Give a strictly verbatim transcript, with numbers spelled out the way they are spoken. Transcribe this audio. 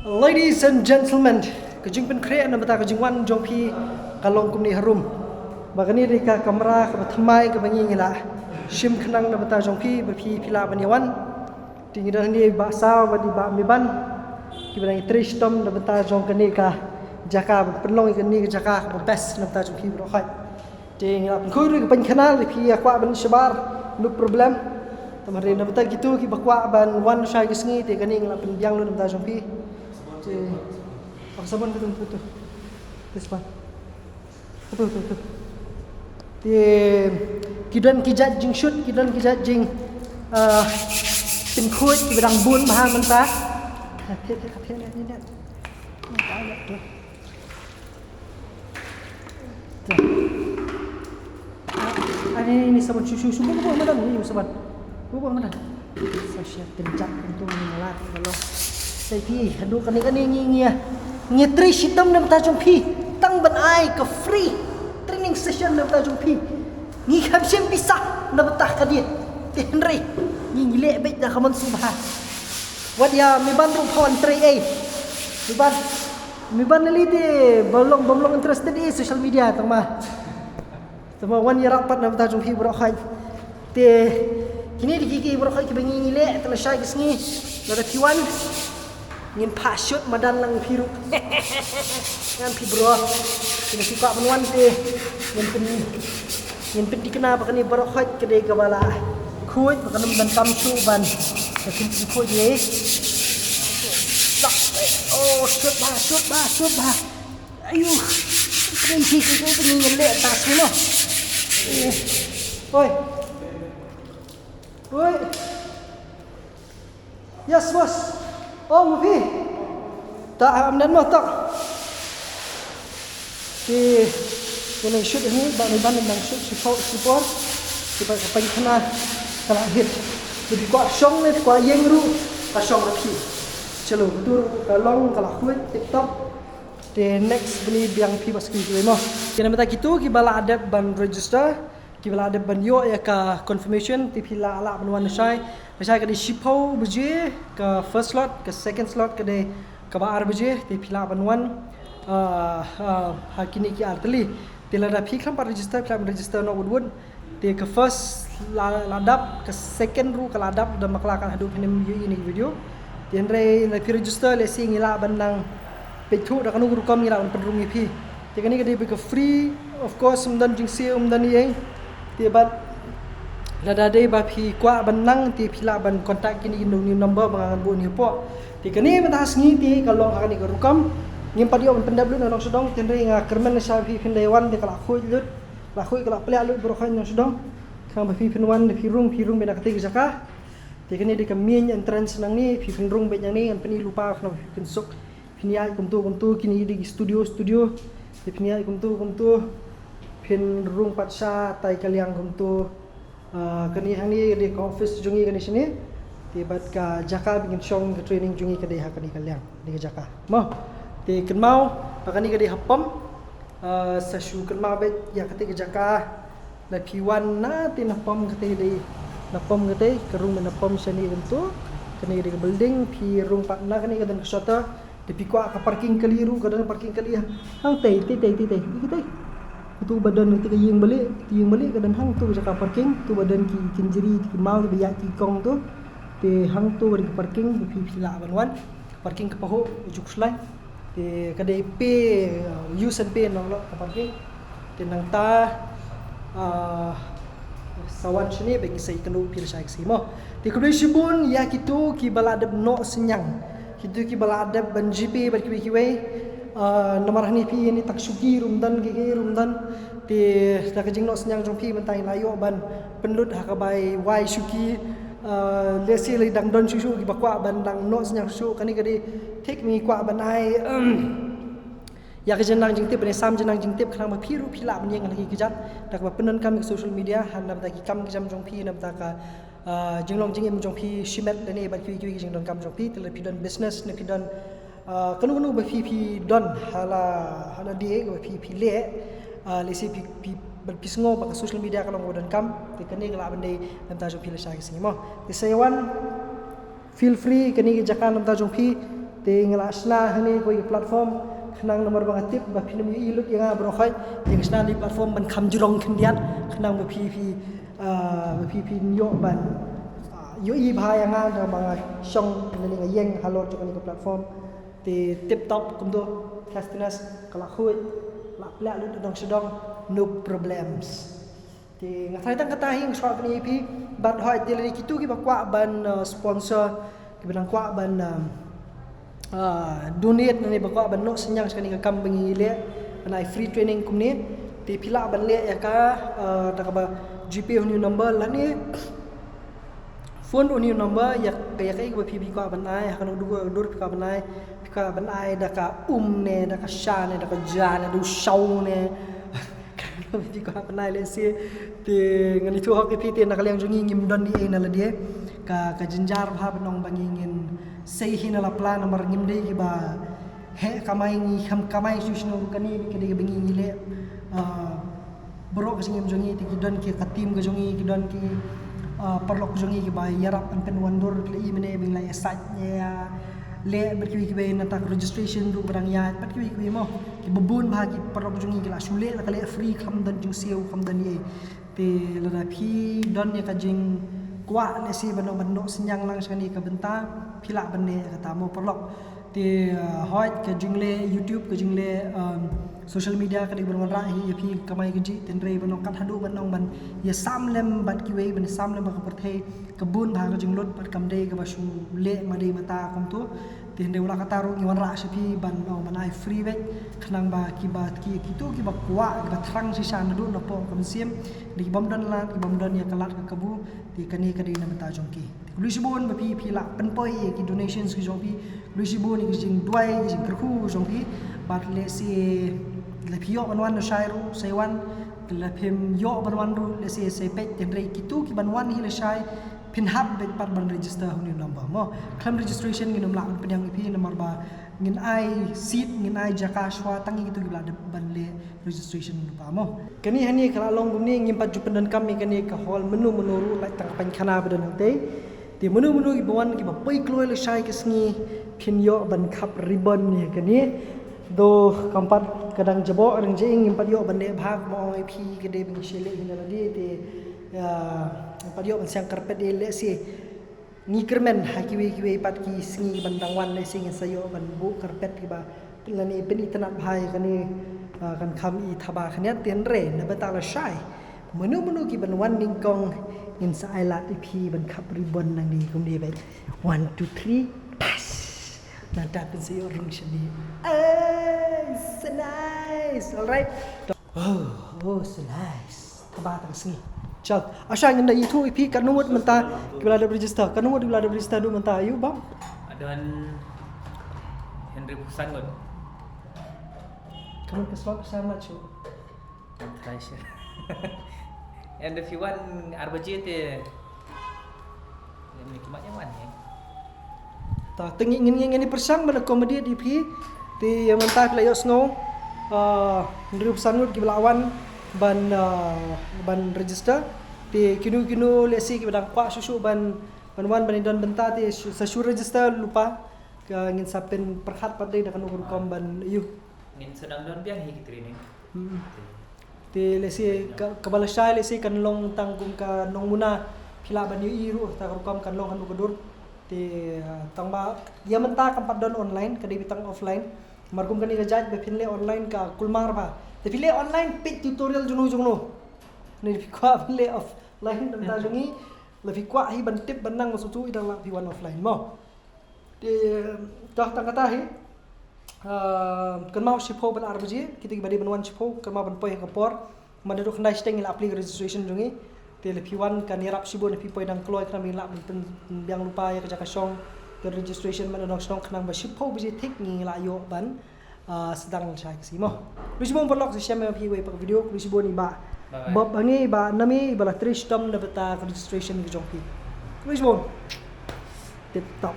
Ladies and gentlemen, ka jingpynkhreh na bynta ka jingwan jong phi ka long kumne harum. Ba kane dei ka kamra kaba thymmai kaba ngi ngi la shim khnang na bynta jong phi ba phi phi lah ban ïa wan. Te ngi don hangne i Bah Saw bad i Bah Miban kiba dang trei shitom na bynta jong kane ka jaka, ba pynlong ïa kane ka jaka kaba best na bynta jong phi baroh khoit. Te ngi la pynkhuid ruh ka pynkhana, lada phi ïa kwah ban shabar, no problem. Te hynrei na bynta kito kiba kwah ban wan shai ka sngi, te kane ngi la pynbiang lut na bynta jong phi. Te, oh, sabon tu, tu, tu. This one. Tu, tu, tu. Te ki don ki jait jingshoot, ki don ki jait jing, ah, pynkhuid kiba dang bun bha mynta. Te, te, te, te, te, te, te. Ani ni sabon, shu shu shu, buh buh madan, ni sabon. Buh buh madan. Sa sha tynjak kumtu ni malat, kalau. Sai phi haduh kane kane ngi ngi ngi trei shitom na bynta jong phi. Tang ban ai ka free training session na bynta jong phi. Ngi kham shim pisa na bynta ka diet. Te hynrei ngi ngi leh beit da ka mon sngewbha. Wat ïa Miban ruh pha wan trei ei. Miban, Miban lei te ba long, ba long interested ei social media tang ma. Tang ma wan ïarap pat na bynta jong phi baroh khoit. Te kine dei ki ki baroh khoit kiba ngi ngi leh te lashai ka sngi. Lada phi wan ngin phah shoot madan lang phi ruh. Ngan phi bro. Kine phi kwah ban wan te ngin pyn, ngin pynthikna ba kane baroh khoit ka dei kaba la khuid, ba kan ym donkam shuh ban ka pyn, pynkhuid ïa. Oh, shoot bha, shoot bha, shoot bha. Ayu. Pyn phi, pyn phi, pyn phi, ngin leh ta shuh noh. Oi. Oi. Yes, boss. Oh, ma phi. Ta, am, dan mo ta. Te, te nang shoot hi, ba ni ban nang shoot shipor, shipor. Te ba ka pynkhana ka la hit. Te phi kwah shong ne, phi kwah ïeng ruh, ka shong ruh phi. Chalo, ka tur, ka long, ka la khuid, tip top. Te next bni biang phi ba skul mo. Te na bynta kito kiba la dep ban register, kiba la dep ban ïoh ïa ka confirmation, te phi la lah ban wan lashai. Lashai ka dei shiphew baje ka first slot, ka second slot ka dei kaba ar baje, te phi lah ban wan, ah, ah, ha kine ki ar tylli. Te lada phi khlem pat register, phi lah ban register noh wut wut. Te ka first la, la dap, ka second ruh ka la dap, da bakla kan haduh phin ym ïohi ïa kane ka video. Te hynrei lada phi register, lehse ngi lah ban nang peit thuh da kano ka rukom ngi lah ban pynrung ïa phi. Te kane ka dei beit ka free, of course, ym don jingsiew, ym don ei ei. Te bad lada dei ba phi kwah ban nang, te phi lah ban contact kine ki number ba nga ngan buh hangne hapoh. Te kane mynta ka sngi te ka long ha kane ka rukom. Ngim pat ïoh ban pyndep lut na nongshong shnong, te hynrei nga kyrmen lashai phi phin dei wan te ka la khuid lut. La khuid ka la pliah lut baroh khoit nongshong shnong. Khnang ba phi phin wan, phi rung, phi rung beit na katei ka jaka. Te kane dei ka main entrance nangne, phi phin rung beit nangne, ngan pyni lypa khnang ba phi phin suk. Phin ïaid kumtu kumtu, kine dei ki studio, studio. Te phin ïaid kumtu kumtu. Phin rung pat shatai ka liang kumtu. Ah, kane hangne dei ka office jong ngi kane shane. Te bad ka jaka ba ngin shong ka training jong ngi ka dei ha kane ka liang, kane ka jaka. Mo. Te kynmaw ba kane ka dei ha pom. Ah, sa shu kynmaw beit ïa katei ka jaka. Lada phi wan na te na pom katei dei, na pom katei, ka rung na pom shane kumtu. Kane dei ka building, phi rung pat na kane ka don ka shutter. Lada phi kwah ka parking kali ruh ka don parking kali. Hangtei, tei, tei, tei, tei. Ïa katei. Utu ba don utu ka ïing balieh, utu ïing balieh ka don hangtu ka jaka parking, utu ba don ki kynjri, ki maw, kiba ïaid ki kong tu. Te hangtu ba don ka parking, ba phi phi lah ban wan. Parking ka pahuh, u ju khuslai. Te ka dei pay, uh, use and pay nang lo ka parking. Te nangta, uh, sa wan shane ba ngi sa ïakynduh phi lashai ka sngi mo. Te khublei shibun ïa kito kiba la dep noh synñiang. Kito kiba la dep ban GPay bad kiwei kiwei. Uh, namar hangne phi ïa ni tak shuki ruh ym don, kiei kiei ruh ym don. Te da ka jingnoh synñiang jong phi mynta ngi la ïoh ban pynlut ha ka bai wai shuki. Ah, lehse lei dang don shuh shuh kiba kwah ban dang noh synñiang shuh shuh, kane ka dei thik ngi kwah ban ai, um, ïa ka jingnang jingtip, ban ai sam jingnang jingtip khnang ba phi ruh phi lah ban ïeng ha la ki kjat da kaba pyndonkam ïa ka social media ha na bynta ki kam ki jam jong phi, na bynta ka, ah, jinglong jingim jong phi shimet lane bad kiwei kiwei ki jingdonkam jong phi, te lada phi don business ne phi don Ah, kano kano ba phi phi don ha la, ha la die kaba phi phi leh. Ah, lehse phi phi, ba phi sngew ba ka social media ka long kaba donkam, te kane ka lah ban dei na bynta jong phi lashai ka sngi mo. Te sa ïa wan, feel free, kane ka jaka na bynta jong phi. Te nga la shna hangne kawei ka platform khnang namar ba nga tip ba phin ym ïohi lut ïa nga baroh khoit. Te nga shna hangne platform ban kham jrong khyndiat khnang ba phi phi, ah, ba phi phin ïoh ban, ah, ïohi bha ïa nga da ba nga shong hangne, nga ïeng halor jong kane ka platform. Te tip top kumto, Castines ka la khuid, la pliah lut da dong sha dong, no problems. Te nga tharai tang kata hi nga sngewbha ban ïa phi, bad hooid te lei kitu kiba kwah ban, uh, sponsor, kiba dang kwah ban, um, uh, donate ne ba kwah ban noh synñiang sha kane ka kam ba ngi leh, ban ai free training kumne. Te phi lah ban leh ïa ka, uh, da kaba GPay ha une u number lane phone ha une u number, ïa ka, ïa kaei kaba phi, phi kwah ban ai, ha kano ka dur phi kwah ban ai, phi kwah ban ai da ka um ne, da ka sha ne, da ka ja ne, da u shaw ne. Kano phi kwah ban ai lehse. Te ngan ïathuh hok ïa phi te na ka liang jong ngi ngim don ei ei na lade. Ka, ka jynjar bha ban ong ba ngi ngin sei hi na la pla namar ngim dei kiba heh kamai, ngi kham kamai shuh shuh ruh, kane ka dei kaba ngi ngi leh, ah, baroh ka jingim jong ngi, te ki don ki ka team ka jong ngi, ki don ki, ah, paralok jong ngi kiba ïarap ban pynwandur, ki la i mynne ba ngi la ïasaid ïa leh bad kiwei kiwei, nangta ka registration ruh ba dang ïaid bad kiwei kiwei mo. Kiba bun bha ki paralok jong ngi ki la shu leh, la ka leh free, kham don jingsiew, kham don ei ei. Te lada phi don ïa ka jingkwah lehse ban noh, ban noh synñiang lang sha kane ka bynta, phi lah ban leh ïa kata mo paralok. Te, uh, hooid ka jingleh YouTube, ka jingleh, um, social media ka dei ban wanrah hi ïa phi kamai kajih, hynrei ban ong kat haduh ban ong ban ïasam lem bad kiwei, ban ïasam lem bad ka pyrthei, ka bun bha ka jinglut bad kam dei kaba shu leh ma dei mata kumto. Te hynrei wat la katta ruh ngi wanrah sha phi ban, oh, ban ai free beit, khnang ba kiba ki, kitu kiba kwah, kiba thrang shisha naduh napoh ka mynsiem, dei ki bym don lad, ki bym don ïa ka lad ka kabu, te kane ka dei na bynta jong ki. Te khublei shibun ba phi, phi lah pynpoi ïa ki donations ki jong phi. Khublei shibun ïa ki jingduwai, ki jingkyrkhu ki jong phi. Bad lehse lada phi ïoh ban wan lashai ruh, sa wan, lada phim ïoh ban wan ruh, lehse sa peit, hynrei kitu ki ban wan hi lashai, phin hap beit pat ban register ha une u number mo. Khlem registration ngin ym lah ban pdiang ïa phi namar ba ngin ai seat, ngin ai jaka shuwa tang ïa kitu kiba lah dep ban leh registration lypa mo. Kane hangne ka la long kumne, ngim pat ju pyndonkam ïa kane ka hall mynno mynno ruh, lait tang ka paikhana ba don hangtei. Te mynno mynno kiba wan kiba poi kloi lashai ka sngi, phin ïoh ban khap ribbon ïa kane. Though kam pat ka dang jaboh, ka dang jaing, ngim pat ïoh ban leh bha, kumba ong ïa phi ka dei ba ngi shu leh hi na lade, te, ah, ngim pat ïoh ban siang carpet ïa lehse. Ngi kyrmen ha kiwei kiwei pat ki sngi ban dang wan lehse ngin sa ïoh ban buh carpet kiba lane pynitynnad bha ïa kane, ah, kan kham i thaba khyndiat, hynrei na bynta lashai, mynno mynno kiban wan nyngkong ngin sa ai lad ïa phi ban khap ribbon nangne kumne beit. One, two, three, tas. Nangta phin sa ïoh rung shane. Ai, so nice. Alright. Oh, oh, so nice. Thaba tang sngi. Chal. Asha ngin da ïathuh ïa phi katno ngut mynta kiba la dep register. Katno ngut kiba la dep register haduh mynta, ïa u bam? Don hynriewphew san ngut. Katno ka slot ka sha mat shuh? Try sha. Ynda phi wan ar baje te. Ym khmat ïa wan ïa. Ta, te ngin, ngin, ngin, ngin ïa pyrshang ban accommodate ïa phi. Te ïa mynta phi la ïohsngew, ah, hynriewphew san ngut kiba la wan ban, ah, ban register. Te kino kino lehse kiba dang kwah shuh shuh ban, ban wan ban ïadon bynta te shu, sa shu register lypa. Ka ngin sa pynpyrkhat pat dei da kano ka rukom ban ïoh. Ngin sa dang don biang hi ki training. Hmm. Te lehse ka, kaba lashai lehse kan long tang kum ka nongmuna, phi lah ban ïohi ruh ta ka rukom kan long ha kano ka dur. Te, ah, tang ba ïa mynta kam pat don online, ka dei beit tang offline. Namar kum kane ka jait ba phin leh online ka kulmar bha. Te phi leh online peit tutorial jongno jongno. Ne phi kwah phin leh offline na bynta jong ngi, la phi kwah hi ban tip ban nang, shu shu i dang lah phi wan offline mo. Te, to tang kata hi. Ah, kynmaw shiphew bad ar baje, kita kiba dei ban wan shiphew, kynmaw ban poi ha ka por. Manda duk khyndai shiteng ngi la plie ka registration jong ngi. Te lada phi wan kan ïarap shibun, lada phi poi dang kloi khnang ba ngin lah ban pynbiang lypa ïa ka jaka shong, ka registration manda dang shnong, khnang ba shiphew baje thik ngi la ïoh ban, ah, sdang lashai ka sngi mo. Khublei shibun paralok, sa shem ïa phi wei pat ka video, khublei shibun i Bah Bob hangne, i Bah Nami, iba la trei shitom na bynta ka registration ka jong phi. Khublei shibun. Tip top.